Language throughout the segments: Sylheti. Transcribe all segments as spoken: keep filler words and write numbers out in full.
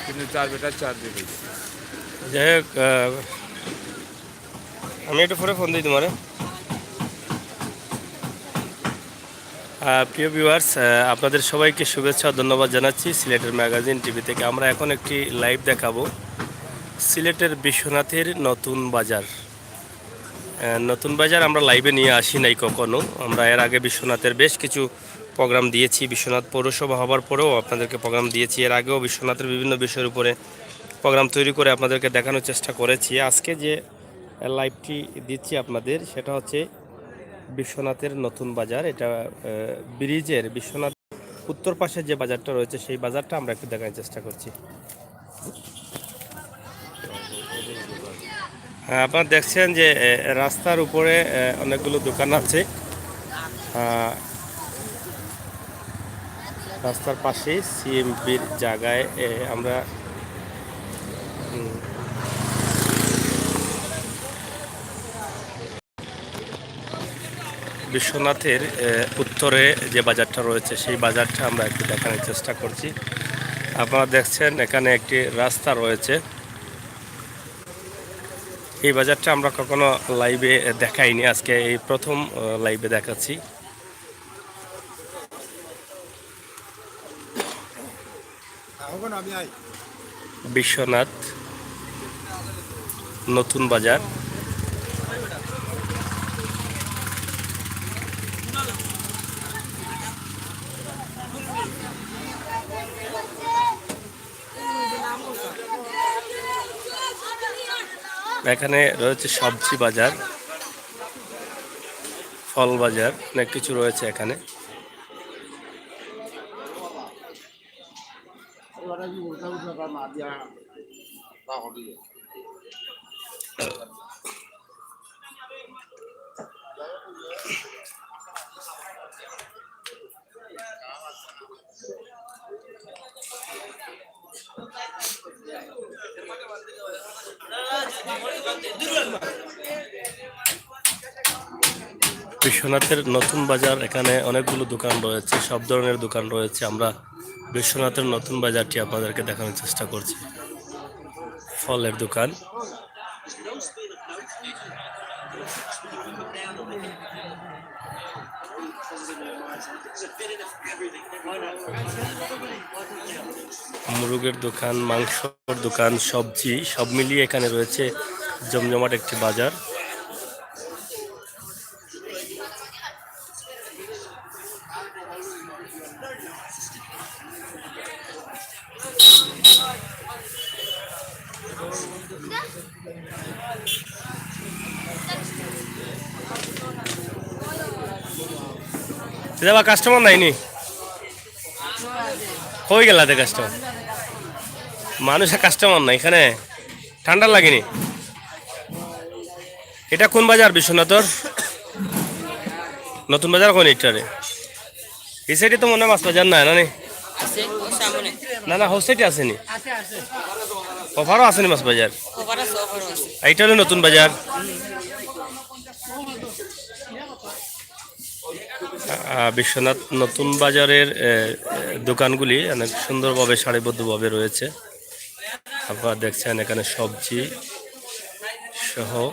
কিন্তু চার বেটার চার বেটাই। যাই হোক, আহ, আমি একটু পরে ফোন দিই তোমারে। আহ, প্রিয় ভিউয়ার্স, আহ, আপনাদের সবাইকে শুভেচ্ছা ও ধন্যবাদ জানাচ্ছি সিলেটের ম্যাগাজিন টিভি থেকে। আমরা এখন একটি লাইভ দেখাবো সিলেটের বিশ্বনাথের নতুন বাজার। আহ, নতুন বাজার আমরা লাইভে নিয়ে আসি নাই কখনো। আমরা এর আগে বিশ্বনাথের বেশ কিছু প্রোগ্রাম দিয়েছি। বিশ্বনাথ পৌরসভা হবার পরেও আপনাদেরকে প্রোগ্রাম দিয়েছি, এর আগেও বিশ্বনাথের বিভিন্ন বিষয়ের উপরে প্রোগ্রাম তৈরি করে আপনাদেরকে দেখানোর চেষ্টা করেছি। আজকে যে লাইভটি দিচ্ছি আপনাদের, সেটা হচ্ছে বিশ্বনাথের নতুন বাজার। এটা, আহ, ব্রিজের, বিশ্বনাথ উত্তর পাশে যে বাজারটা রয়েছে, সেই বাজারটা আমরা একটু দেখানোর চেষ্টা করছি। হ্যাঁ, আপনারা দেখছেন যে, এ, রাস্তার উপরে, এ, অনেকগুলো দোকান আছে। আহ, রাস্তার পাশেই সিএমপির জায়গায়, এ, আমরা, উম, বিশ্বনাথের, এ, উত্তরে যে বাজারটা রয়েছে, সেই বাজারটা আমরা একটু দেখানোর চেষ্টা করছি। আপনারা দেখছেন, এখানে একটি রাস্তা রয়েছে। এই বাজারটা আমরা কখনো লাইভে দেখাইনি, আজকে এই প্রথম, আহ, লাইভে দেখাচ্ছি। বিশ্বনাথ নতুন বাজার। এখানে রয়েছে সবজি বাজার, ফল বাজার, অনেক কিছু রয়েছে এখানে। বিশ্বনাথের নতুন বাজার, এখানে অনেকগুলো দোকান রয়েছে, সব ধরনের দোকান রয়েছে। আমরা বিশ্বনাথের নতুন বাজারটি আপনাদেরকে দেখানোর চেষ্টা করছি। ফলের দোকান, মুরগের দোকান, মাংসর দোকান, সবজি, সব মিলিয়ে এখানে রয়েছে জমজমাট একটি বাজার। দাদা, কাস্টমার নাইনি? কই গেলা দে কাস্টমার? মানুষ আর কাস্টমার নাই এখানে। ঠান্ডা লাগেনি? এটা কোন বাজার বিশ্বনাথর? নতুন বাজার কোন ইটারে? এই সাইডে তো মনে হয় মাছ বাজার নাই, না নি? আছে, ও সামনে। না, না, হোস্টেটে আসেনি। ওপারও আসেনি মাছ বাজার। ওপার আছে, ওপারও আছে। আর এটা হলো নতুন বাজার। আহ, বিশ্বনাথ নতুন বাজারের, আহ, দোকানগুলি অনেক সুন্দরভাবে সারিবদ্ধভাবে রয়েছে। আপনারা দেখছেন এখানে সবজি সহ।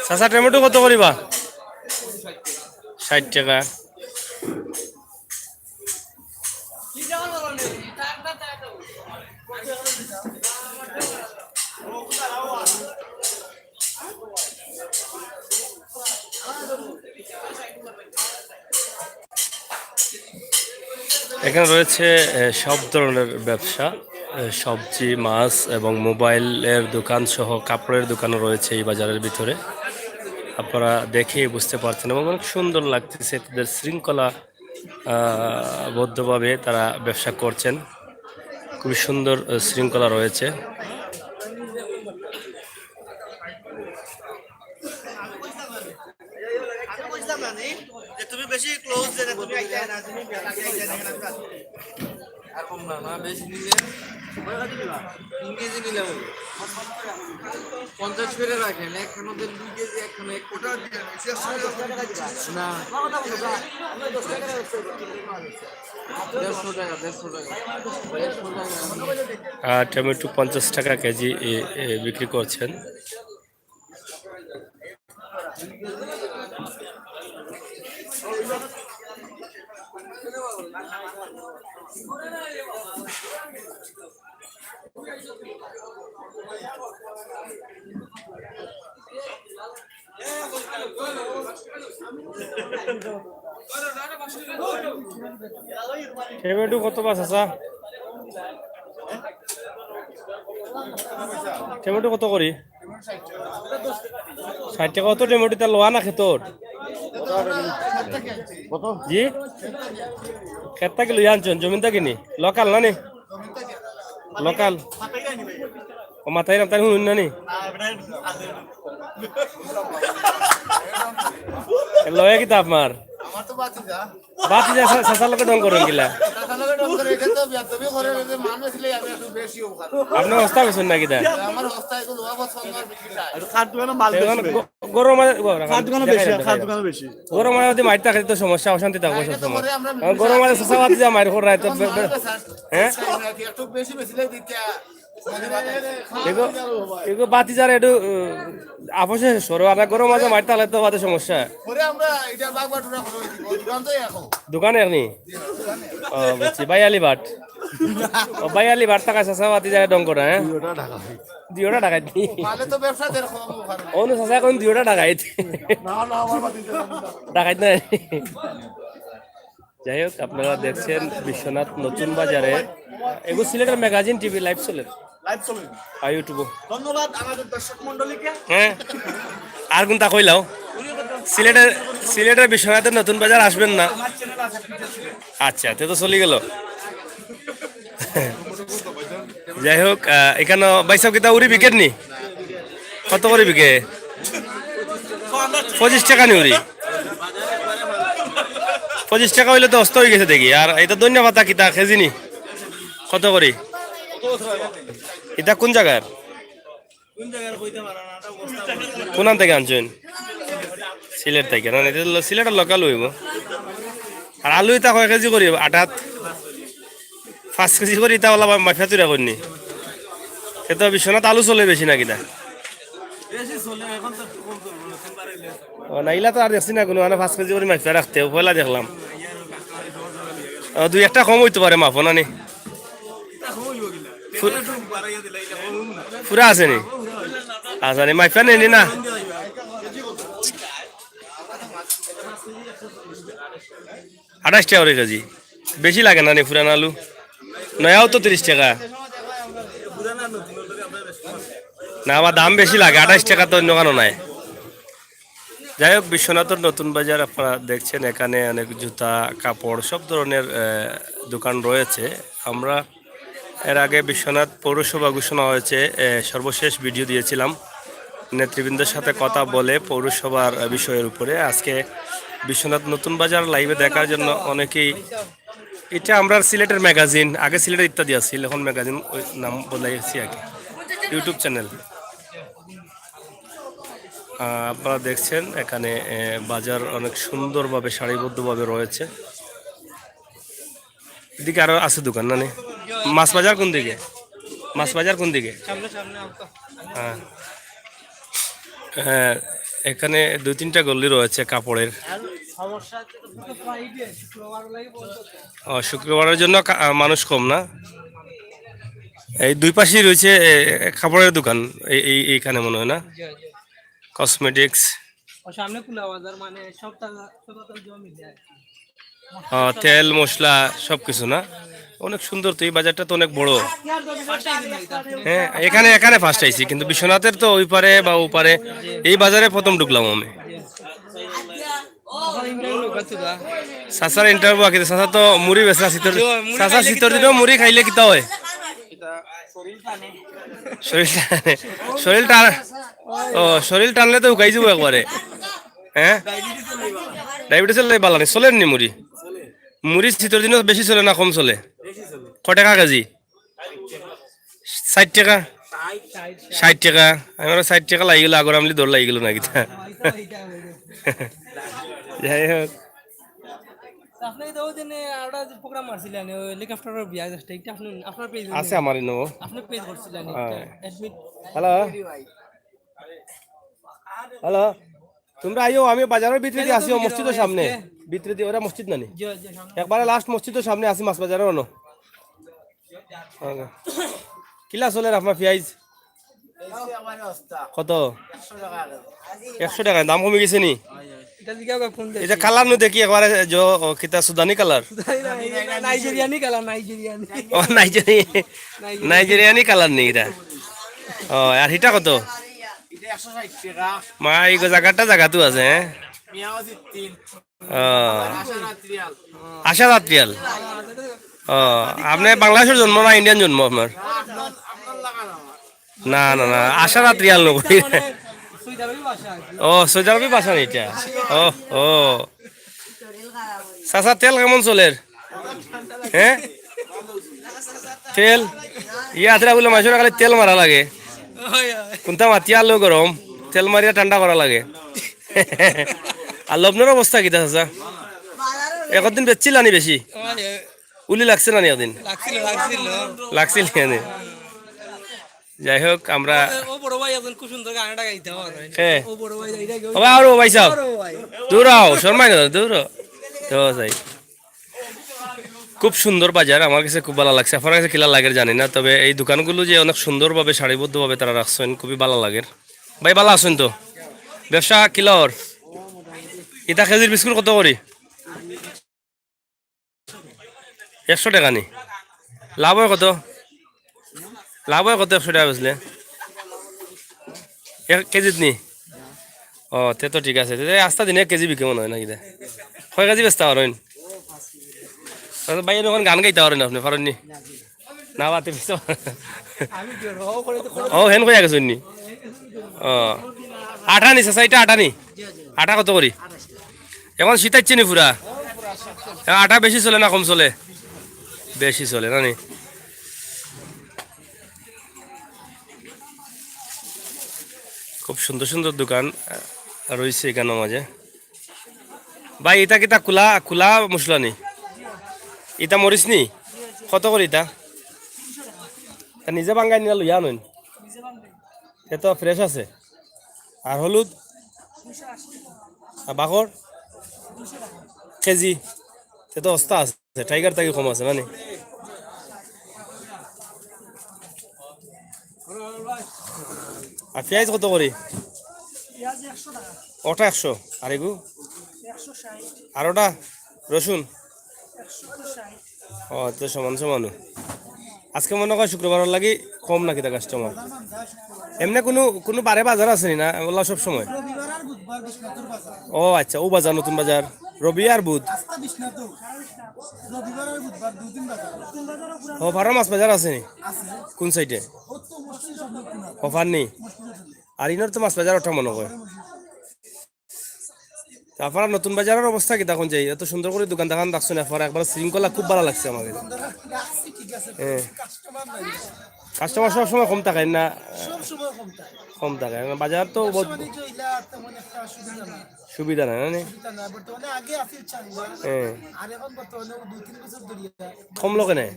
চাচা, টমেটো কত করিবা? ষাট টাকা। এখানে রয়েছে, এ, সব ধরনের ব্যবসা, এ, সবজি, মাছ এবং মোবাইলের দোকান সহ কাপড়ের দোকানও রয়েছে এই বাজারের ভিতরে। আপনারা দেখেই বুঝতে পারছেন এবং অনেক সুন্দর লাগতেছে তাদের শৃঙ্খলা, আহ, বদ্ধভাবে তারা ব্যবসা করছেন। খুবই সুন্দর, আহ, শৃঙ্খলা রয়েছে। আর কম না, না, বেশি নিলে ইংরেজি নিলে হবে। পঞ্চাশ করে রাখেন, একখানো দেন দুই কেজি, একখানো এক কেজি। না, দেড়শো টাকা, দেড়শো টাকা, দেড়শো টাকা। আর টমেটো পঞ্চাশ টাকা কেজি এ, এ, বিক্রি করছেন। টমেটো কত বা চাচা? টমেটো কত করি? ষাইট টাকা। অত টমেটো ইতা লওয়া না খেতর? জি, খেত থাকি লইয়া আনছইন, জমিন থাকি নি? লোকাল না নি? লোকাল। ও মাথায় রাম তাই হুনুন না নি? লয়া কিতা আপনার? আমার তো বাতি যা। বাতি যা সা-, সাসার লগে ঢং করইন কিলা? সাসার লগে ঢং করে, এটা তো বিয়াদবি করে, এটা মানুষ লে আমি একটু বেশি ও খারাপ। আপনি অবস্থা বেছেন না কিতা? আমার অবস্থা এগুলো, আমার সঙ্গে আর বেশি খায়। আর খাট দোকানে মাল এখন বেশি। গ-, গরম মাঝে, ও, খাট দোকানে দেখাই বেশি, দেন, খাট দেখাই দেন। দোকানে বেশি। গরম মাঝে যদি মাইর থাকে তো সমস্যা, অশান্তি থাকবো না, সব এটা তো সময়। করে আমরা কারণ গরম মাঝে সাসা বাতি যা মাইর করে রায় তো বে-, বে-, হ্যাঁ? একটু বেশি বেশি লাগে দিতে। এগো, এগো বাতি যারা একটু, উম, আপসে সরো, আর গরম মাঝে মারতে হলে তো বাদে সমস্যা। পরে আমরা এটা বাগবাটুরা করে দিব, দোকান তো এখন। দোকানে আপনি? ও, বুঝছি। ভাই আলী ভাট। ও, ভাই আলী ভাট টাকা চাচা বাতি যায় ডং করে, হ্যাঁ? দুইটা ঢাকা হইছে। দুইটা ঢাকাইত নি? মালে তো ব্যবসা দের কম ওখানে। অনু চাচা এখন দুইটা ঢাকাইত। না, না, আমার বাতি যাবে না। ঢাকাইত নাই। যাই হোক, আপনারা দেখছেন বিশ্বনাথ নতুন বাজারে। এগো সিলেটের ম্যাগাজিন টিভি লাইভ চলে। লাইভ চলে। আর YouTube-ও। ধন্যবাদ আমাদের দর্শক মণ্ডলীকে। হ্যাঁ, আর কোনটা কইলাও? সিলেটের, সিলেটের বিশ্বনাথের নতুন বাজার আসবেন না? আমার চ্যানেল আছে, ফিচার চ্যানেল। আচ্ছা, তে তো চলে গেল। যাই হোক, আহ, এখানে ভাই সাহেব কিতা উরি বিকেট নি? কত করে বিকে? পঁচিশ টাকা নি উরি? পঁচিশ টাকা হইলে তো অস্ত হয়ে গেছে দেখি। আর এটা ধনিয়া পাতা কিতা কেজি নি? কত করি? এটা কোন জায়গার? কোন আন থেকে আনছেন? সিলেট থেকে না? এটা হলো সিলেটের লোকাল হইব। আর আলু এটা কয় কেজি করি? আটাত পাঁচ কেজি করি, এটা ওলা মাফিয়া চুরা করিনি। সে তো বিশ্বনাথ আলু চলে বেশি নাকি না? ও না, ইলা তো আর দেখছি না কোনো, মানে পাঁচ কেজি করি মাফিয়া রাখতে, পয়লা দেখলাম। ও, দুই একটা কম হইতে পারে মাফো না নি? ফু-, পুরা আছে নি? আচ্ছা, নি মাফিয়া নেই নি না? আঠাশ টাকা করে কেজি। বেশি লাগে না নি পুরান আলু? নয়াও তো তিরিশ টাকা। না, আবার দাম বেশি লাগে, আঠাশ টাকা তো অন্য কারো নাই। যাই হোক, বিশ্বনাথের নতুন বাজার আপনারা দেখছেন, এখানে অনেক জুতা, কাপড়, সব ধরনের, আহ, দোকান রয়েছে। আমরা এর আগে বিশ্বনাথ পৌরসভা ঘোষণা হয়েছে, আহ, সর্বশেষ ভিডিও দিয়েছিলাম নেতৃবৃন্দের সাথে কথা বলে পৌরসভার, আহ, বিষয়ের উপরে। আজকে বিশ্বনাথ নতুন বাজার লাইভে দেখার জন্য অনেকেই, এটা আমরা সিলেটের ম্যাগাজিন, আগে সিলেটের ইত্যাদি আছিল, এখন ম্যাগাজিন ওই নাম বদলাইছি আর কি, YouTube চ্যানেল। আহ, আপনারা দেখছেন এখানে, আহ, বাজার অনেক সুন্দরভাবে সারিবদ্ধভাবে রয়েছে। এদিকে আরো আছে দোকান, না নি? মাছ বাজার কোন দিকে? মাছ বাজার কোন দিকে? হ্যাঁ। হ্যাঁ, এখানে দুই তিনটা গল্লি রয়েছে কাপড়ের। ও, শুক্রবারের জন্য কা-, আহ, মানুষ কম না? এই দুই পাশেই রয়েছে, এ, এ, কাপড়ের দোকান। এই, এই, এইখানে মনে হয় না? কসমেটিক্স। ও সামনে খোলা বাজার, মানে সব তাজা, সব তাজা জমি দেয়। আহ, তেল, মশলা, সবকিছু না? অনেক সুন্দর তো, এই বাজারটা তো অনেক বড়। হ্যাঁ, এখানে, এখানে ফার্স্ট আইছি, কিন্তু বিশ্বনাথের তো ওই পারে বা ও পারে, এই বাজারে প্রথম ঢুকলাম আমি। চাচার ইন্টারভিউ বাকি, চাচা তো মুড়ি বেচা শীতর, চাচা শীতর দিনও মুড়ি খাইলে কিতা হয়? শরীর টানে, শরীর টান, ও, শরীর টানলে তো শুকাই যাবো একবারে। হ্যাঁ, ডায়াবেটিস হলে বালা নি, চলের নি মুড়ি? মুড়ি শীতর দিনো বেশি চলে না কম চলে? কয় টেকা কেজি? ষাইট টেকা। ষাইট টেকা। আমার ষাইট টেকা লাগি গেল, আগর আমলি দর লাগি গেল না কিতা? যাই হোক। আপনি তো ওই দিনে আরোটা প্রোগ্রাম মারছিলেন, ওই হেলিকপ্টারের বিয়া, just একটা আপনি, আপনার পেজ আছে আমার ইনো। আপনি পেজ করছিলেন একটা হ্যাঁ। অ্যাডমিট। হ্যালো। হ্যালো। তোমরা আইও, আমি বাজারের ভিতরে দিয়ে আসি, ও মসজিদের সামনে। ভিতরে দিয়ে, ওরা মসজিদ নানি? জি, জি, সামনে। একবারে লাস্ট মসজিদের সামনে আছি, মাছ বাজারে অনো। কিলা চলের আপনার পিয়াইজ? কত? একশো টাকা, দাম কমি গেছে নি? এটা জিগা বা কোন দেশ? এটা কালার নু দেখি একবারে যে, ও, কিতা সুদানি কালার? নাইজেরিয়ানি কালার, নাইজেরিয়ানি। ও, নাইজেরি-, নাইজেরিয়ানি কালার নি এটা? ও, আর হিটা কত? এটা একশো ষাইট টাকা। মা, এই জায়গাটা জায়গা তো আছে, হ্যাঁ? মিয়াও তিন। ও। আশা রাত রিয়াল। আশা রাত রিয়াল। ও, আপনি বাংলাদেশের জন্ম না ইন্ডিয়ান জন্ম আপনার? না, আপনার, আপনার লাগান আমার। না, না, না, আশা রাত রিয়াল নয়। সৌদি আরবি ভাষা আর কি। ও, সৌদি আরবি ভাষা নি এটা? ও, ও। চাচা, তেল কেমন চলের? হ্যাঁ? তেল? ইয়া, আতরা বলে মানুষের খালি তেল মারা লাগে। কোনটা মাতিয়া আলো গরম, তেল মারিয়া ঠান্ডা করা লাগে। আর লবণর অবস্থা কিতা চাচা? একদিন বেচছিল নি বেশি? উলি লাগছে না নি একদিন? লাগছিল, লাগছিল। লাগছিল নি? যাই হোক, আমরা ও, ও বড় ভাই একজন খুব সুন্দর গান একটা গাইতে পারে। কে? ও বড় ভাই, এটা কেউ ও ভাই, আরো ভাই সাহেব। বড় ভাই। দূর হও, শর্মাই না, দূর হও। তো যাই। খুব সুন্দর বাজার, আমার কাছে খুব ভালা লাগছে। আপনার কাছে কিলা লাগের জানি না, তবে এই দোকানগুলো যে অনেক সুন্দরভাবে সারিবদ্ধভাবে তারা রাখছেন, খুবই ভালা লাগের। ভাই, ভালা আছেন তো? ব্যবসা কিলা অর? ইটা কেজির বিস্কুট কত করি? একশো টাকা নি? লাভ হয় কত? লাভ হয় কত একশো টাকা বেচলে? এক কেজিত নি? ও, তে তো ঠিক আছে। তে আস্তা দিনে এক কেজি বিকে মনে হয় নাকি তে? কয় কেজি বেচতা পারইন? তে ভাই, এখন গান গাইতা পারইন আপনি, পারইন নি? না, বাতে বেচতা পারইন। ও, হেন কইয়া গেছইন নি? ও, আটা নি, চাচা, ইটা আটা নি? আটা কত করি? এখন শীত আইছে নি পুরা? এখন আটা বেশি চলে না কম চলে? বেশি চলে না নি? খুব সুন্দর সুন্দর দোকান, আহ, রইছে এখানর মাঝে। ভাই, ইটা কিতা কুলা, কুলা মশলা নি? ইটা মরিচ নি? কত করি ইটা? তা নিজে বাঙ্গাই নিয়া লইয়া আনইন। এ তো ফ্রেশ আছে। আর হলুদ? আর বাকর? কেজি? এ তো অস্তা আছে, টাইগার থাকি কম আছে, মানে। আর পিয়াইজ কত করি? পিয়াইজ একশো টাকা। ওটা একশো, আর এগু? একশো ষাইট। আর ওটা? রসুন? একশো ষাইট। ও, তো সমান সমান। আজকে মনে হয় শুক্রবার লাগি কম নাকি তা কাস্টমার? এমনি কোনো, কোনো বারে বাজার আছে নি না? ওলা সব সময়? রবিবার আর বুধবার বিশ্বনাথর বাজার। ও আচ্ছা, ও বাজার, নতুন বাজার, রবি আর বুধ। আস্তা বিশ্বনাথ। রবিবার আর বুধবার দুই দিন বাজার। ও, ফার্ম মাছ বাজার আছে নি? আছে। কোন সাইডে? ও তো মসজিদ সামনে কিনা। ও, ফার নি? মসজিদ সামনে। আর ইনোর তো মাছ বাজার ওটা মনে হয়। তা আপনারা নতুন বাজারের অবস্থা কিতা এখন যাই? এত সুন্দর করে দোকান দেখান রাখছেন, আপনারা একবার শৃঙ্খলা খুব ভালা লাগছে আমাদের। হ্যাঁ। কাস্টমার সব সময় কম থাকে না? সব সময় কম থাকে। কম থাকে না? বাজার তো ব্যবসা বহুত বাণিজ্য ইলা তেমন একটা সুবিধা না। সুবিধা না, না নি? সুবিধা না, বর্তমানে আগে আছিল চাঙ্গা, হ্যাঁ। আর এখন বর্তমানে দুই তিন বছর ধরিয়া কমলো কেনে?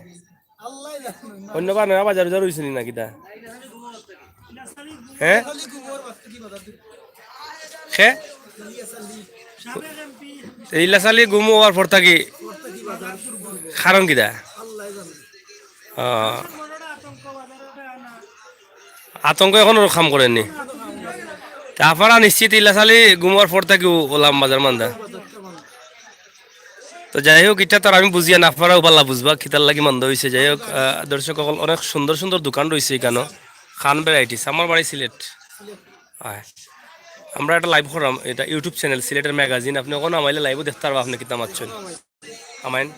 আল্লাহ জানে। অন্য বার নয়া বাজার উজার হইছে নি না কিতা? হ্যাঁ? খে? ইলিয়াস আলী গুম হওয়ার পর থাকি কারণ কিতা? আল্লাহ জানে। ও। আতঙ্ক এখনো কাম করেনি। তা আপনারা নিশ্চিত ইলিয়াস আলী গুম হওয়ার পর থাকি ও-, ওলাম বাজার মান্দা। তো যাই হোক, ইটা তো আর আমি বুঝিয়া না, আপনারাও ভালা বুঝবা, কিতার লাগি মান্দা হইছে। যাই হোক, আহ, দর্শক অকল, অনেক সুন্দর সুন্দর দোকান রইছে এখানো। খান ভ্যারাইটিস, আমার বাড়ি সিলেট। আয়। আমরা একটা live করলাম, এটা YouTube channel সিলেটের ম্যাগাজিন, আপনি ওখানে আমাইলে live-ও দেখতে পারবা, আপনি কিতা মাতছেন। আমাইন।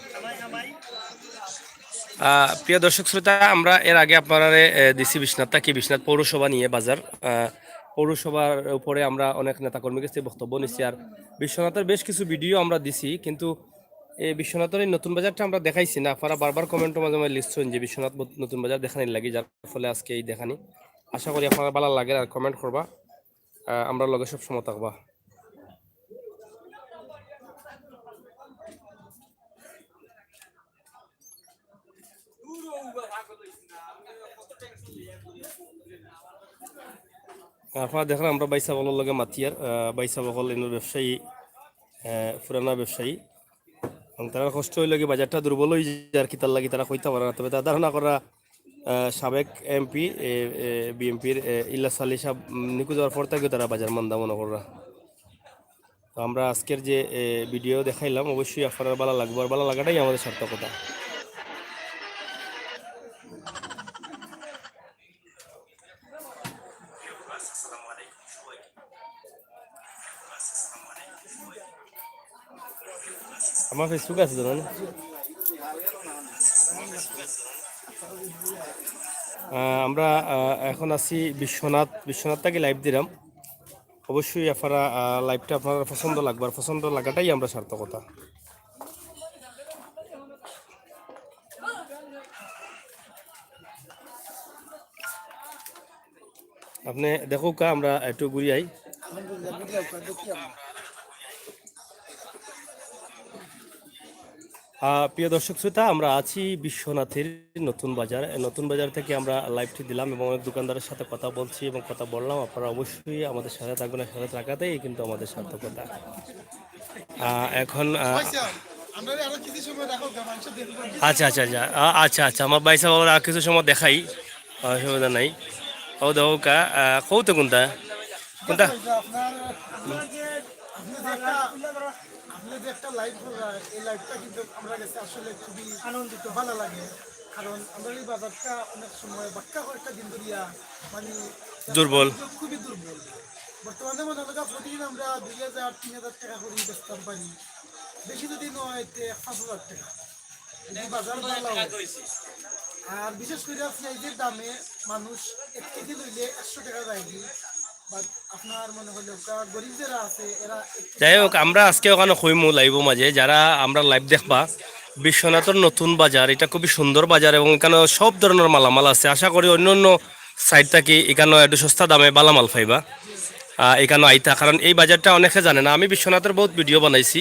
আহ, প্রিয় দর্শক শ্রোতা, আমরা এর আগে আপনারারে, এ, দিছি বিশ্বনাথ থাকি, বিশ্বনাথ পৌরসভা নিয়ে বাজার। আহ, পৌরসভার উপরে আমরা অনেক নেতাকর্মীর কাছ থেকে বক্তব্য নিচ্ছি। আর বিশ্বনাথের বেশ কিছু ভিডিও আমরা দিছি, কিন্তু এই বিশ্বনাথর এই নতুন বাজারটা আমরা দেখাইছি না, আপনারা বারবার কমেন্টর মাঝে মাঝে লিখছেন যে বিশ্বনাথ নত-, নতুন বাজার দেখানির লাগি, যার ফলে আজকে এই দেখানি। আশা করি আপনারা ভালা লাগের আর কমেন্ট করবা, আহ, আমরার লগে সব সময় থাকবা। আপনারা দেখরা আমরা ভাইসাব অকলর লগে মাতিয়ার, আহ, ভাইসাব অকল ইনোর ব্যবসায়ী, আহ, পুরানা ব্যবসায়ী। এবং তারার কষ্ট অইলো কি বাজারটা দুর্বল অইযার, কিতার লাগি তারা কইতা পাররা না। তবে তারা ধারণা কররা, আহ, সাবেক এমপি, এ, এ, বিএনপির, এ, ইলিয়াস আলী সাব, উম, নিখোঁজ অওয়ার পর থাকিউ তারা বাজার মান্দা মনো কররা। তো আমরা আজকের যে, এ, ভিডিও দেখাইলাম, অবশ্যই আপনারার ভালা লাগবো, আর ভালা লাগাটাই আমাদের সার্থকতা। আমার Facebook আছে, জানো না? আহ, আমরা, আহ, এখন আছি বিশ্বনাথ, বিশ্বনাথ থাকি লাইভ দিলাম। অবশ্যই আপনারা, আহ, লাইভটা আপনারার পছন্দ লাগবো, আর পছন্দ লাগাটাই আমরা সার্থকতা। আপনে দেখউক্কা, আমরা একটু ঘুরি আই। আহ, প্রিয় দর্শক শ্রোতা, আমরা আছি বিশ্বনাথের নতুন বাজার। নতুন বাজার থেকে আমরা লাইভটি দিলাম এবং অনেক দোকানদারের সাথে কথা বলছি এবং কথা বললাম। আপনারা অবশ্যই আমাদের সাথে থাকবেন, আর সাথে থাকাতেই কিন্তু আমাদের সার্থকতা। আহ, এখন, আহ, আচ্ছা, আচ্ছা, আচ্ছা। আ-, আচ্ছা, আচ্ছা, আমার ভাইসাব, আমরা আর কিছু সময় দেখাই, অসুবিধা নাই। ও দেখউক্কা, আহ, কওতে কুনটা? কুনটা? আপনার, আপনার যে, আপনি যে একটা, আপনি যে একটা লাইভ করলেন, এই লাইভটা কিন্তু আমরার গেছে আসলে খুবই আনন্দিত, ভালা লাগে। কারণ আমরার এই বাজারটা অনেক সময় বাক্কা কয়েকটা দিন ধরিয়া মানে দুর্বল। খুবই দুর্বল। বর্তমানে মনে হয় প্রতিদিন আমরা দুই হাজার, তিন হাজার টেকা করি বেচতাম পারি, বেশি যদি নয়, তে পাঁচ হাজার টেকা। যদি বাজার ভালা অয়। আর বিশেষ করিয়া পিঁয়াজের দামে মানুষ এক কেজি লইলে একশো টেকা যায়গি। But আপনার মনে হইলে ওটা গরিব যারা আছে, এরা এক কেজি যাই হোক, আমরা আজকে ওখানে কইমু লাইভর মাঝে, যারা আমরার লাইভ দেখবা, বিশ্বনাথর নতুন বাজার, এটা খুবই সুন্দর বাজার এবং এখানে সব ধরনের মালামাল আছে। আশা করি অন্য অন্য সাইড থাকি এখানে একটু সস্তা দামে ভালা মাল পাইবা। আহ, এখানে আইতা, কারণ এই বাজারটা অনেকে জানে না। আমি বিশ্বনাথর বহুত ভিডিও বানাইছি,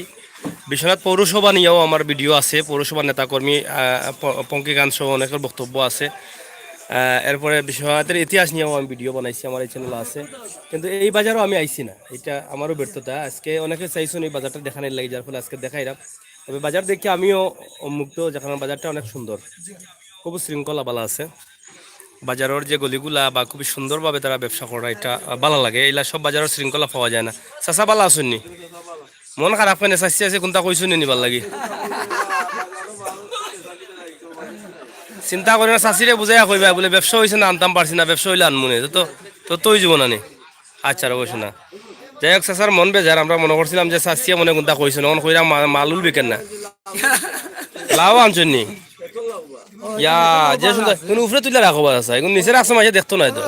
বিশ্বনাথ পৌরসভা নিয়াও আমার ভিডিও আছে, পৌরসভার নেতাকর্মী, আহ, প-, পঙ্কিকান্ত সহ অনেকের বক্তব্য আছে। আহ, এরপরে বিশ্বনাথের ইতিহাস নিয়াও আমি ভিডিও বানাইছি, আমার এই চ্যানেল আছে। কিন্তু এই বাজারও আমি আইছি না, এটা আমারও ব্যর্থতা। আজকে অনেকে চাইছইন এই বাজারটা দেখানির লাগি, যার ফলে আজকে দেখাইলাম। তবে বাজার দেখে আমিও মুগ্ধ, যেখানে বাজারটা অনেক সুন্দর, খুব শৃঙ্খলা ভালা আছে। বাজারর যে গলিগুলা বা খুবই সুন্দরভাবে তারা ব্যবসা করে, এটা, আহ, ভালা লাগে। এইলা সব বাজারর শৃঙ্খলা পাওয়া যায় না। চাচা, ভালা আছইন নি? মন খারাপ কেনে? চাচি আছে কুনটা কইছইন নি নিবার লাগি? চিন্তা করি না, চাচিরে বুঝাইয়া কইবা বুলে, ব্যবসা অইছে না, আনতাম পারছি না, ব্যবসা অইলে আনমুনে। তো, তো, তো অইযিবো না নি? আচ্ছা, অবশ্য না। যাই হোক, চাচার মন বেজার, আমরা মনে করছিলাম যে চাচিয়ে মনে কুনটা কইছইন, অখন কইরা মা-, মাল উল বিকের না। লাউ আনছইন নি? ইয়া, যে সুন্দর, কুনু উপরে তুলে রাখো বা চাচা, এগুন নিচে রাখছো, মাঝে দেখতো না তো।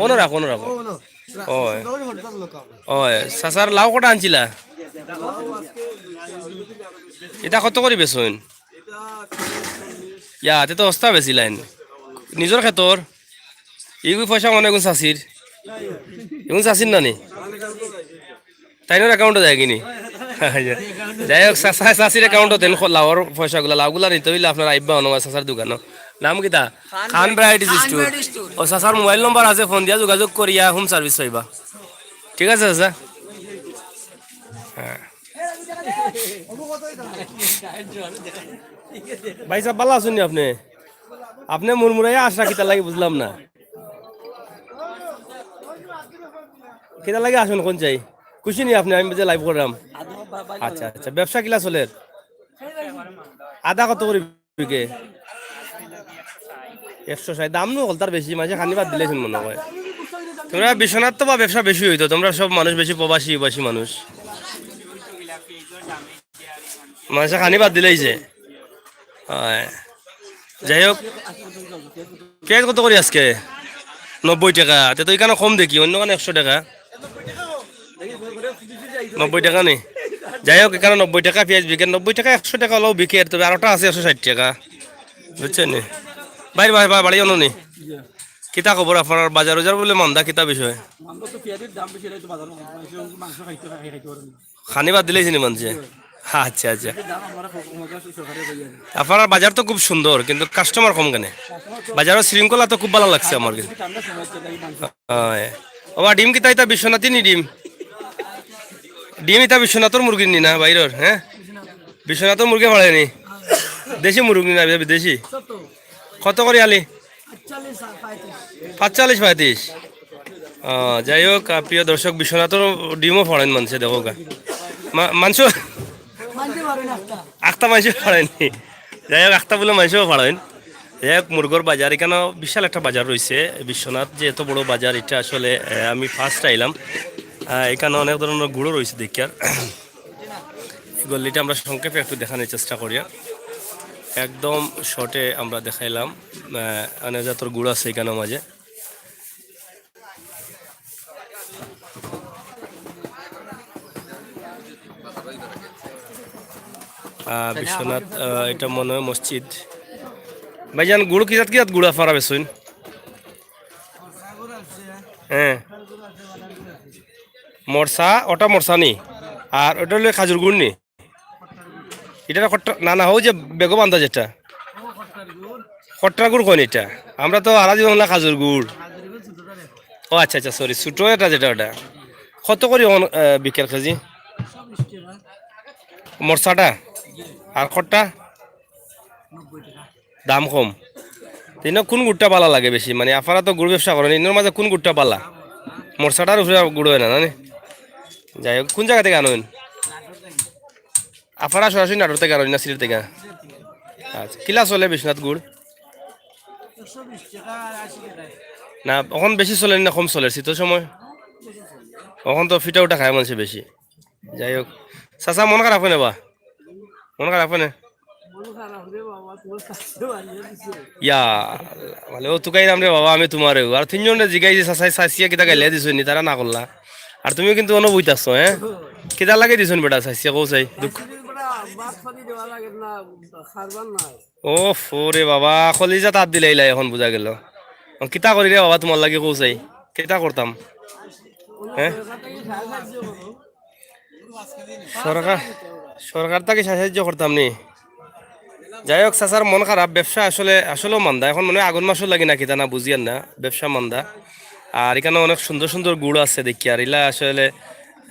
অনো রাখো, অনো রাখো। ওই। ওই, চাচার লাউ কটা আনছিলা? ইটা কত করি বেচইন? ইয়া, তে তো হস্তা বেচিলাইন। নিজর খেতর। ইগু পয়সা মনে এগুন চাচির। এগুন চাচির না নি? তাইনর অ্যাকাউন্টো যায়গি নি? যাই হোক, চাচা, চাচির অ্যাকাউন্টো দেন খ-, লাউর পয়সাগুলা, লাউগুলা নিতে অইলে আপনারা আইবা অনো চাচার দোকানো। নাম কিতা? Khan Khan varieties Khan store. Varieties store. ও চাচার মোবাইল নম্বর আছে, ফোন দিয়া যোগাযোগ করিয়া হোম সার্ভিস পাইবা। ঠিক আছে চাচা? হ্যাঁ। ভাইসাব, ভালা আছইন নি আপনে? আপনে মুরমুরাইয়া আসরা কিতার লাগি বুঝলাম না। কিতার লাগি আসইন কুন চাই? খুশি নি আপনে আমি যে লাইভ কররাম? আচ্ছা, আচ্ছা, ব্যবসা কিলা চলের? আদা কত করি বিকে? একশো ষাইট। দাম নু হকলতার বেশি, মানষে খানি বাদ দিলাইছইন মনে অয়। তুমরা বিশ্বনাথ তো বা ব্যবসা বেশি অইতো, তুমরা সব মানুষ বেশি প্রবাসী, উবাসী মানুষ। মানষে খানি বাদ দিলাইছে। অয়। যাই হোক, পিঁয়াজ কত করি আজকে? নব্বই টেকা। তে তো ইখানো কম দেখি, অন্য খানো একশো টেকা। নব্বই টেকা নি? যাই হোক, এখানো নব্বই টেকা পিয়াজ বিকের, নব্বই টেকা, একশো টেকা অলাউ বিকের, তবে আরোটা আছে একশো ষাইট টেকা, বুঝছইন নি? বাইর, বাইর, বাইর, বাড়ি অনো নি? কিতা খবর আপনারার? বাজার উজার বুলে মান্দা, কিতা বিষয়? মান্দা তো পিয়াজর দাম বেশি, এর লাগি তো বাজারো মাংস, মাংস খাইতে, খাই-, খাইতে পারে না। খানি বাদ দিলাইছে নি মানষে? আচ্ছা, আচ্ছা। পিয়াজর দাম আমরা খ-, মজা আছে সরকারে পাই আর কি। আপনারার বাজার তো খুব সুন্দর, কিন্তু কাস্টমার কম কেনে? বাজারর শৃঙ্খলা তো খুব ভালা লাগছে আমার কাছে। ঠান্ডা সময় হচ্ছে, তাই মাংস। অয়। ওবা, ডিম কিতা ইতা বিশ্বনাথি নি ডিম? ডিম ইতা বিশ্বনাথর মুরগি নি না বাইরর, হ্যাঁ? বিশ্বনাথর মুরগি ফাড়ে নি? দেশি মুরগি নি না বিদেশি? কত করি আলি? পাঁচচল্লিশ, পঁয়ত্রিশ। আহ, যাই হোক, আহ, প্রিয় দর্শক, বিশ্বনাথর ডিমও ফাড়ইন মানষে, দেখউক্কা। মা-, মানষে আখতা মানষে ফাড়ইন নি। যাই হোক, আখতা বুলে মানষেও ফাড়ইন। যাই হোক, মুরগর বাজার, ইখানো বিশাল একটা বাজার রইছে। বিশ্বনাথ যে এত বড় বাজার, ইটা আসলে, আহ, আমি first আইলাম। আহ, ইখানো অনেক ধরনর গুড়ও রইছে দেখিয়ার। এই গল্লিটা আমরা সংক্ষেপে একটু দেখানির চেষ্টা করিয়ার। একদম short-এ আমরা দেখাইলাম, আহ, অনেক জাতর গুড় আছে ইখানর মাঝে। আহ, বিশ্বনাথ, আহ, ইটা মনে হয় মসজিদ। ভাইজান, গুড় কি জাত, কি জাত গুড় আপনারা বেচইন? হ্যাঁ। মরসা, ওটা মরসা নি? আর ওটা অইলো খাজুর গুড় নি? ইটা না খট্টা, না, না, অউ যে বেগো বান্দা যেটা। খট্টার গুড় কইন ইটা? আমরা তো আরা জীবন খাজুর গুড়। ও আচ্ছা, আচ্ছা, sorry, ছোট এটা যেটা ওটা। কত করি অন-, আহ, বিকের কেজি? মরসাটা? আর খট্টা? দাম কম। তো ইনো কোন গুড়টা ভালা লাগে বেশি? মানে, আপনারা তো গুড় ব্যবসা করইন, ইনোর মাঝে কোন গুড়টা ভালা? মরসাটার উপরে গুড় অয় না, না নি? যাই হোক, কোন জাগা থাকি আনইন? আপনারা সরাসরি নাটোর থাকি আনইন না সিলেট থাকি? আচ্ছা, কিলা চলে বিশ্বনাথ গুড়? না, অখন বেশি চলের না কম চলের শীতর সময়? অখন তো ফিটা উঠা খায় মানষে বেশি। যাই হোক, চাচা, মন খারাপ কেনে বা? মন খারাপ কেনে? মন খারাপ রে বাবা, তোমার চাচিয়ে মারিয়া দিছে। ইয়া, মানে, ও তুকাইরাম রে বাবা, আমি তোমারে। আর তিনজনরে জিগাইছি, চাচায়, চাচিয়ে কিতা গাইলে দিছইন নি, তারা না করলা। আর তুমিও কিন্তু অনো বইতাছো, হ্যাঁ? কিতা লাগি দিছইন বেটা, চাচিয়ে কও চাই? দুঃখ। চাচিয়ে বেটা, ভাত পানি দেওয়া লাগে না, খারবার নাই। ওফ, ওরে বাবা, কলিজাত আত দিলাইলা, অখন বুঝা গেল। অখন কিতা করি রে বাবা, তোমার লাগি কও চাই? কিতা করতাম? হ্যাঁ? সরকার, সরকার থাকি সাহায্য করতাম নি। যাই হোক, চাচার মন খারাপ, ব্যবসা আসলে, আসলেও মান্দা। অখন মনে হয় আগুন মাসও লাগি না কিতা না বুঝিয়ার না, ব্যবসা মান্দা। আর ইখানো অনেক সুন্দর সুন্দর গুড় আছে দেখি, আর ইলা আসলে,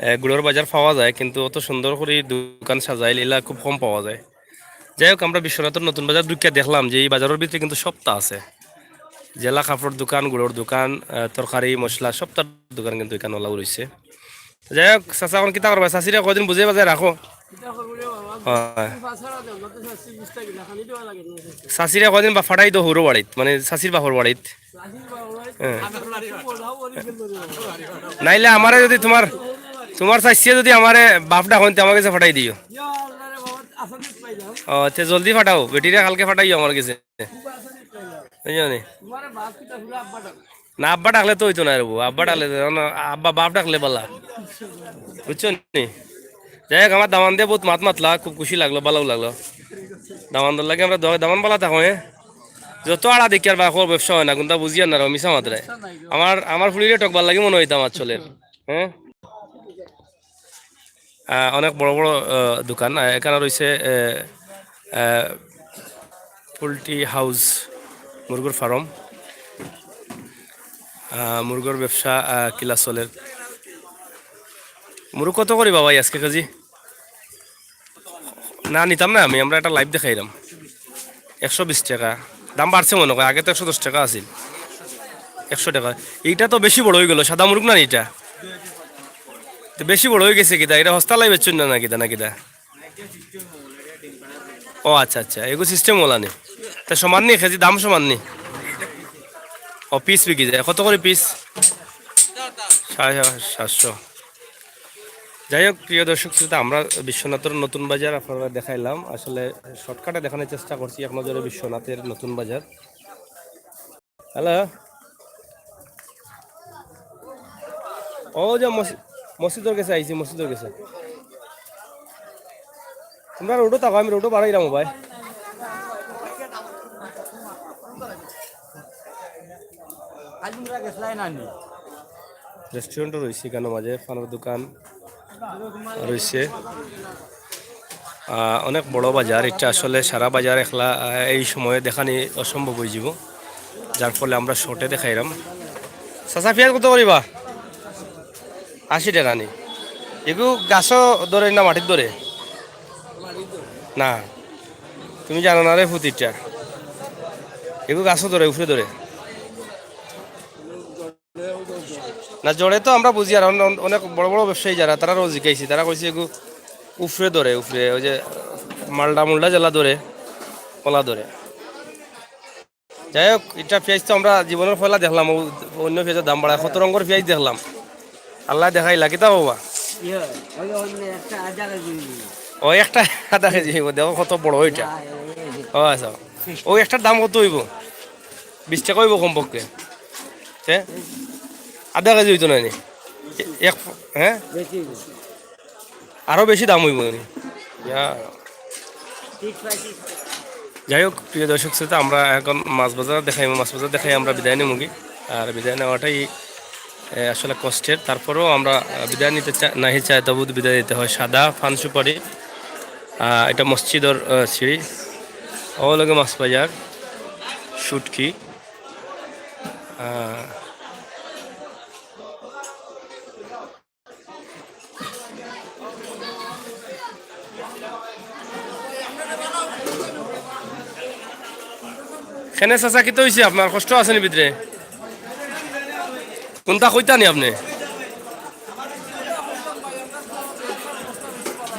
এ, গুড়র বাজার পাওয়া যায়, কিন্তু অত সুন্দর করি দোকান সাজাইল ইলা খুব কম পাওয়া যায়। যাই হোক, আমরা বিশ্বনাথর নতুন বাজার ঢুকিয়া দেখলাম যে এই বাজারর ভিতরে কিন্তু সবতা আছে, জেলা কাপড়র দোকান, গুড়র দোকান, আহ, তরকারি, মশলা, সবতার দোকান কিন্তু ইখানো অলাউ রইছে। তো যাই হোক, চাচা, অখন কিতা করবা? চাচিরে কয়দিন বুঝাই বাজাই রাখো। কিতা করবো রে বাবা? হয়। তুমি পাঁচ হাজার দেও, যাতে চাচি বিশ টাকা কিনা, খালি দেওয়া লাগে না। চাচিরে কয়দিন বা ফাটাই দেও হুরু বাড়িত, মানে চাচির বাপর বাড়িত। চাচির বাপর বাড়িত। হ্যাঁ। আমি ওরা ওরা কিন্তু রে বাবা। নাইলে আমারে যদি তোমার, তোমার চাচিয়ে যদি আমারে বাপ ডাকইন, তে আমার গেছে ফাটাই দিও। ইয়া আল্লাহ রে বাবা, আসামি পাই যাও। ও, তে জলদি ফাটাও, বেটিরে কালকে ফাটাইও আমার গেছে। খুব আসামি পাই যাও। বুঝছো নি? তোমার বাপ কিতা হুরু আব্বা ডাক। না, আব্বা ডাকলে তো অইতো না রে বউ, আব্বা ডাকলে তো, না, আব্বা বাপ ডাকলে বালা, বুঝছো নি? যাই হোক, আমার দামান্দে বউত মাত মাতলা, খুব খুশি লাগলো, ভালাও লাগলো। দামান্দর লাগি আমরা দোয়া, দামান বালা থাকো, হ্যাঁ? যত আড়া দেখি আর বা খবর ব্যবসা হয় না, কুনতা বুঝিয়ার না রে, মিছা মাতরায়। আমার, আমার ফুড়িরে টকবার লাগি মনে অইতা আমার চলের, হ্যাঁ? আহ, অনেক বড় বড়, আহ, দোকান। আহ, ইখানো রইছে, আহ, আহ, poultry house, মুরগর farm। আহ, মুরগর ব্যবসা, আহ, কিলা চলের। মুরগ কত করি বাবা আজকে কেজি? না, নিতাম না আমি, আমরা একটা live দেখাইরাম। একশো বিশ টাকা। দাম বাড়ছে মনে হয়, আগে তো একশো দশ টাকা আছিল। একশো টাকা। ইটা তো বেশি বড় অইগেলো, সাদা মুরগ না ইটা? তো বেশি বড় অইগেছে কিতা? ইটা হস্তা লাই বেচছইন না, না কিতা, না কিতা? ও আচ্ছা, আচ্ছা, এগু system অলা নি। তে সমান নি, কেজি দাম সমান নি? ও, piece বিকি যায়। কত করি piece? সাড়ে সাতশো। যাই হোক, প্রিয় দর্শক শ্রোতা, আমরা বিশ্বনাথর নতুন বাজার আপনারারে দেখাইলাম। আসলে shortcut-এ দেখানির চেষ্টা করছি এক নজরে বিশ্বনাথর নতুন বাজার। হ্যালো, ও যে মসি-, মসজিদর গেছে আইছি, মসজিদর গেছে। আমরা রোডও থাকো, আমি রোডও বাড়াইলাম ভাই। রেস্টুরেন্টও রয়েছে এখানে, মাঝে পানের দোকান রয়েছে। আহ, অনেক বড় বাজার এটা আসলে, সারা বাজার একলা, আহ, এই সময়ে দেখানি অসম্ভব হয়ে যাব, যার ফলে আমরা শর্টে দেখাইলাম। চাচা, পিয়াজ কত করিবা? আশি টাকা নি। এগু গাছও ধরে না মাটির ধরে? না, তুমি জানো না রে ফুতিটা। এগু গাছও ধরে, উপরে ধরে। না, জড়ে তো আমরা বুঝি, আর অন-, অন-, অনেক বড় বড় ব্যবসায়ী যারা, তারারও জিকাইছি, তারা কইছে এগু উফরে ধরে, উফরে, ওই যে মালডা মুলডা জেলা ধরে, কলা ধরে। যাই হোক, এটা পিয়াজ তো আমরা জীবনের পয়লা দেখলাম, ও অন্য পিয়াজের দাম বাড়ায়, কত রঙের পিয়াজ দেখলাম। আল্লাহ দেখাইলা, কিতা বাবা? ইয়ে, ওই অন্য একটা আধা কেজি হইল। ও একটা আধা কেজি হইব, দেখো কত বড় ওইটা। হ্যাঁ, এই, এই, এই। ও আচ্ছা, ওই একটার দাম কত হইব? বিশ টাকা হইব কমপক্ষে। হ্যাঁ, আধা কেজি হইতো না নি? এক, হ্যাঁ, বেশি হইব। আরো বেশি দাম হইব নি? ইয়া। ঠিক আছে। যাই হোক, প্রিয় দর্শক শ্রোতা, আমরা এখন মাছ বাজার দেখাই, মাছ বাজার দেখাই আমরা বিদায় নেমুগি। আর বিদায় নেওয়াটাই, এ, আসলে কষ্টের। তারপরেও আমরা, আহ, বিদায় নিতে চা-, নাহি চাই, তবু বিদায় নিতে হয়। সাদা পান সুপারি, আহ, এটা মসজিদর, আহ, সিঁড়ি। ও লগে মাছ বাজার, শুটকি। আহ, কেনে চাচা, কিতা হইছে আপনার? কষ্ট আছে নি ভিতরে? কোনটা কইতা নি আপনি?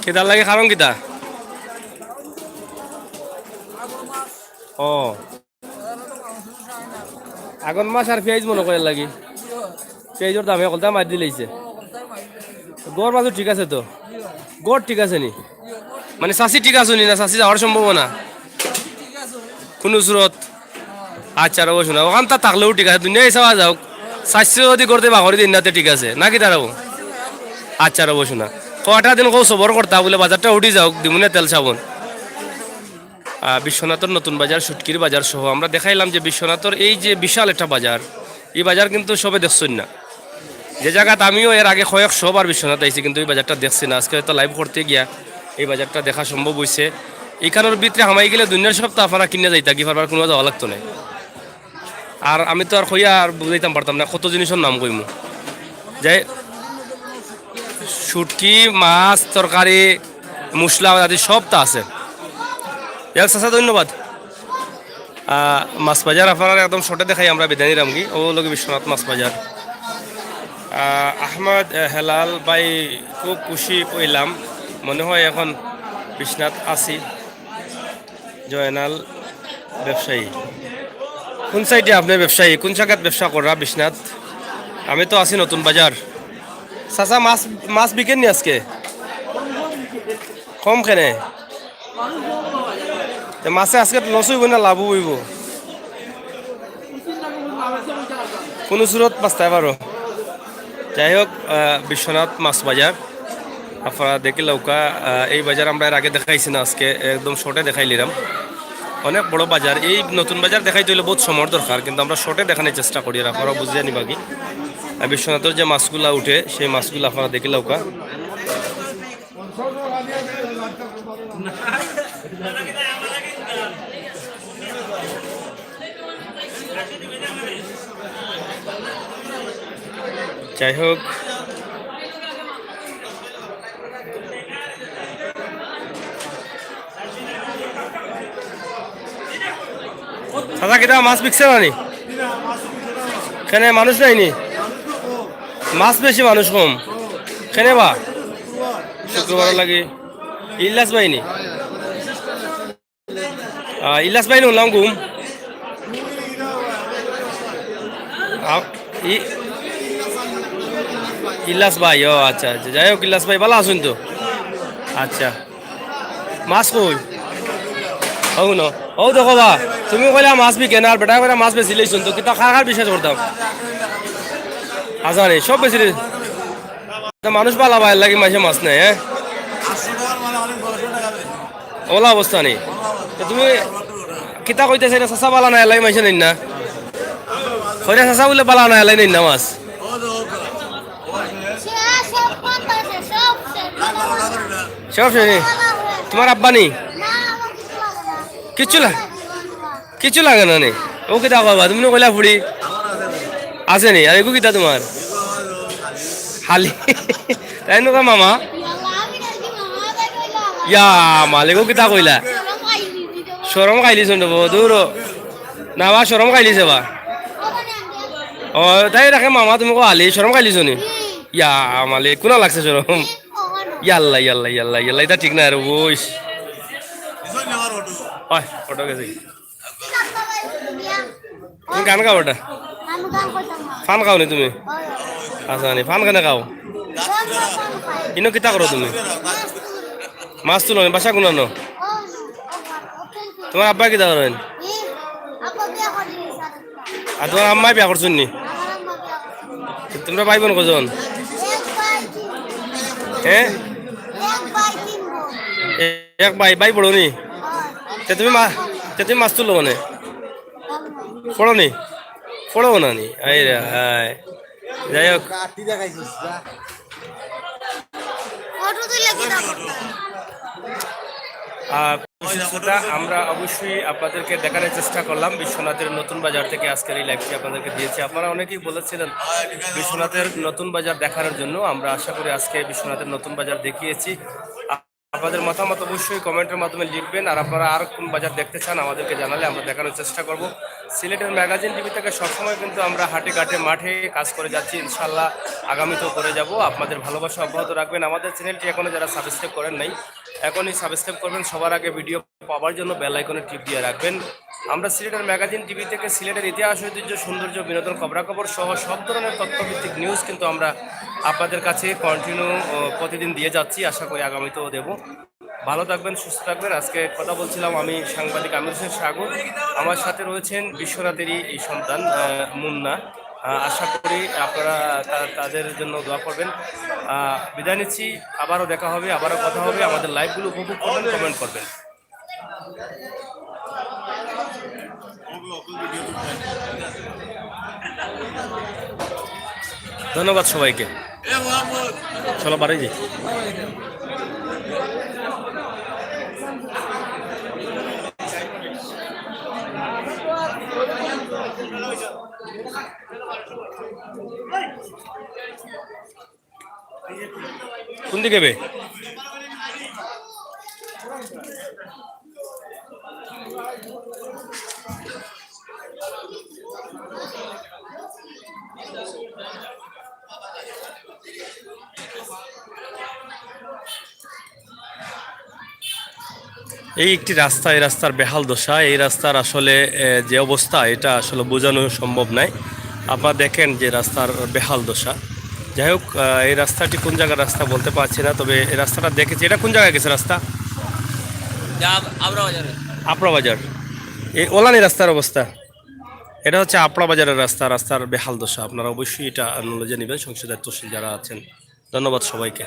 কিতার লাগি, কারণ কিতা? ও। আগন মাছ আর পিয়াজ মনে করে লাগি। পিয়াজর দামে হকলতা মারি দিলাইছে। গড় মাছও ঠিক আছে তো? গড় ঠিক আছে নি? মানে চাচি ঠিক আছে নি না? চাচি যাওয়ার সম্ভাবনা? কোনো সুরত? আচ্ছা, রব শোনা। ওখান তা থাকলেও ঠিক আছে। দুনিয়া হিসাবে যাওক। চাচি যদি করতে বাকরি দিন না, তে ঠিক আছে। নাকি দাঁড়াবো? আচ্ছা, রব শোনা। কয়টা দিন কও সবর করতা বলে বাজারটা উঠি যাওক, দিমুনে তেল সাবন। আহ, বিশ্বনাথর নতুন বাজার, শুটকির বাজার সহ আমরা দেখাইলাম যে বিশ্বনাথর এই যে বিশাল একটা বাজার, এই বাজার কিন্তু সবে দেখছইন না। যে জায়গাত আমিও এর আগে কয়েক শোবার বিশ্বনাথ আইছি, কিন্তু এই বাজারটা দেখছি না। আজকে হয়তো লাইভ করতে গিয়া এই বাজারটা দেখা সম্ভব হইছে। এখানোর ভিতরে হামাই গেলে দুনিয়ার সব তো আপনারা কিনে যাইতা, কি পারবার কোনো যাওয়া লাগতো না। আর আমি তো আর কইয়া আর বুঝাইতাম পারতাম না, কত জিনিসের নাম কইমু। যাই, শুটকি, মাছ, তরকারি, মশলা আদি সব তা আছে। যাক চাচা, ধন্যবাদ। আহ, মাছ বাজার আপনারা একদম শর্টে দেখাই আমরা বিদায় নিলাম কি, ও লগে বিশ্বনাথ মাছ বাজার। আহ, আহমদ, আহ, হেলাল ভাই, খুব খুশি হইলাম, মনে হয় এখন বিশ্বনাথ আছি। জয়নাল ব্যবসায়ী। কোন সাইডে আপনি ব্যবসায়ী? কোন জায়গাত ব্যবসা করা বিশ্বনাথ? আমি তো আছি নতুন বাজার। চাচা, মাছ, মাছ বিকেননি আজকে? কম কেনে? তে মাছে আজকে লস হইব না লাভ হইব? কোনো সুরত বাঁচতে পারো। যাই হোক, আহ, বিশ্বনাথ মাছ বাজার আপনারা দেখিলাউক্কা। আহ, এই বাজার আমরা এর আগে দেখাইছি না, আজকে একদম শর্টে দেখাইলিরাম। অনেক বড় বাজার। এই নতুন বাজার দেখাইতে হইলে বহুত সময়ের দরকার, কিন্তু আমরা শর্টে দেখানোর চেষ্টা করি, আর আপনারা বুঝিয়া নিবা কি। আহ, বিশ্বনাথর যে মাছগুলা উঠে, সেই মাছগুলা আপনারা দেখিলাউক্কা। যাই হোক, চাচা, কিতা মাছ বিকছে না নি? কেনে মানুষ নাই নি? মাছ বেশি, মানুষ কম। কেনে বা? শুক্রবার লাগি। ইলিশ ভাই নি? আহ, ইলিশ ভাই নি হুনলাম ঘুম। আ, ই-, ইলিশ ভাই, ও আচ্ছা, আচ্ছা। যাই হোক, ইলিশ ভাই, ভালা আছইন তো? আচ্ছা। মাছ কই? ও হুনো, ও দেখো বা, তুমি কইলা মাছ বিকে না, আর বেটা কইলা মাছ বেচিলাইছইন তো, কিতা কার কার বিশ্বাস করতাম? আচ্ছা রে, সব বেচিলে। তা মানুষ ভালা ভাইয়ের লাগি মাসে মাছ নেয়, হ্যাঁ? অলা অবস্থা নি। তে তুমি কিতা কইতাছ, ইটা চাচা বালা নায়, এলাই মাইনষে নেইন না? কইরা চাচা বুলে বালা নায়, এলাই নেইন না মাছ। সব শেষ নি? তুমার আব্বা নি? কিচ্ছু না, কিচ্ছু লাগে না নি? ও কিতা কইবা, তুমি না কইলা ফুড়ি আছে নি? আর এগু কিতা তুমার? হালি। তাই না মামা? ইয়া মালিক, ও কিতা কইলা? শরম খাইলিছইন রে বা, দূর। না বা, শরম খাইলিছে বা। ও, তাই রাখে মামা, তুমি কও হালি, শরম খাইলিছো নি? ইয়া মালিক, কুনা লাগছে শরম? ইয়াল্লা, ইয়াল্লা, ইয়াল্লা, ইয়াল্লা, ইটা ঠিক না রে, বুঝ। ওই, ফটো গেছে। তুমি গান গাও ইটা? আমি গান কইতাম না। ফান খাও নি তুমি? ওই। আচ্ছা, নি, ফান কেনে খাও? গান গাও, ফান খাই। ইনো কিতা করো তুমি? মাছ তুলি। মাছ তুলো নি, বাসা কুনানো? ওই, ওখান, ওখান থেকে। তুমার আব্বা কিতা করেন? এই, আব্বা বিয়া করে দিয়েছে। আর তুমার আম্মায় বিয়া করছইন নি? আমার আম্মা বিয়া করছে। তুমরা ভাই বোন কয়জন? এক ভাই, তিন বোন। হ্যাঁ? এক ভাই, তিন বোন। এ-, এক ভাই, ভাই বড় নি? হয়। তে তুমি মা-, তে তুমি মাছ তুলো মানে? পড়ো নি? পড়ো না নি? আয় রে, আয়। যাই হোক। আহ, দর্শক শ্রোতা, আমরা অবশ্যই আপনাদেরকে দেখানোর চেষ্টা করলাম বিশ্বনাথের নতুন বাজার থেকে আজকের এই লাইভটি আপনাদেরকে দিয়েছি। আপনারা অনেকেই বলেছিলেন বিশ্বনাথের নতুন বাজার দেখানোর জন্য। আমরা আশা করি আজকে বিশ্বনাথের নতুন বাজার দেখিয়েছি। আপনাদের মতামত অবশ্যই কমেন্টের মাধ্যমে লিখবেন, আর আপনারা আর কোন বাজার দেখতে চান আমাদেরকে জানালে আমরা দেখানোর চেষ্টা করব। সিলেটের ম্যাগাজিন টিভি থেকে সবসময় কিন্তু আমরা হাটে ঘাটে মাঠে কাজ করে যাচ্ছি, ইনশাআল্লাহ আগামীতেও করে যাব। আপনাদের ভালোবাসা অব্যাহত রাখবেন। আমাদের চ্যানেলটি এখনও যারা সাবস্ক্রাইব করেন নাই, এখনই সাবস্ক্রাইব করবেন। সবার আগে ভিডিও পাওয়ার জন্য বেল আইকনে টিপ দিয়ে রাখবেন। আমরা সিলেটের ম্যাগাজিন টিভি থেকে সিলেটের ইতিহাস, ঐতিহ্য, সৌন্দর্য, বিনোদন, খবরাখবর সহ সব ধরনের তথ্যভিত্তিক নিউজ কিন্তু আমরা আপনাদের কাছে কন্টিনিউ প্রতিদিন দিয়ে যাচ্ছি, আশা করি আগামীতেও দেব। ভালো থাকবেন, সুস্থ থাকবেন। আজকে কথা বলছিলাম আমি সাংবাদিক আমির হোসেন সাগর, আমার সাথে রয়েছেন বিশ্বনাথেরই এই সন্তান, আহ, মুন্না। আহ, আশা করি আপনারা তা-, তাদের জন্য দোয়া করবেন। আহ, বিদায় নিচ্ছি, আবারও দেখা হবে, আবারও কথা হবে। আমাদের লাইভগুলো উপভোগ করবেন, কমেন্ট করবেন। ধন্যবাদ সবাইকে। চলো, বাড়ি যাই। কোন দিকে বে? এই একটি রাস্তা, এই রাস্তার বেহাল দশা, এই রাস্তার আসলে, এ, যে অবস্থা, এটা আসলে বোঝানো সম্ভব নয়। আপনারা দেখেন যে রাস্তার বেহাল দশা। যাই হোক, আহ, এই রাস্তাটি কোন জায়গার রাস্তা বলতে পারছি না, তবে এই রাস্তাটা দেখেছি। এটা কোন জায়গায় গেছে রাস্তা? যা আপ-, আপড়া বাজারে। আপড়া বাজার। এই ওলানি রাস্তার অবস্থা। এটা হচ্ছে আপড়া বাজারের রাস্তা, রাস্তার বেহাল দশা। আপনারা অবশ্যই এটা নলেজে নেবেন, সংসদের তহসিল যারা আছেন। ধন্যবাদ সবাইকে।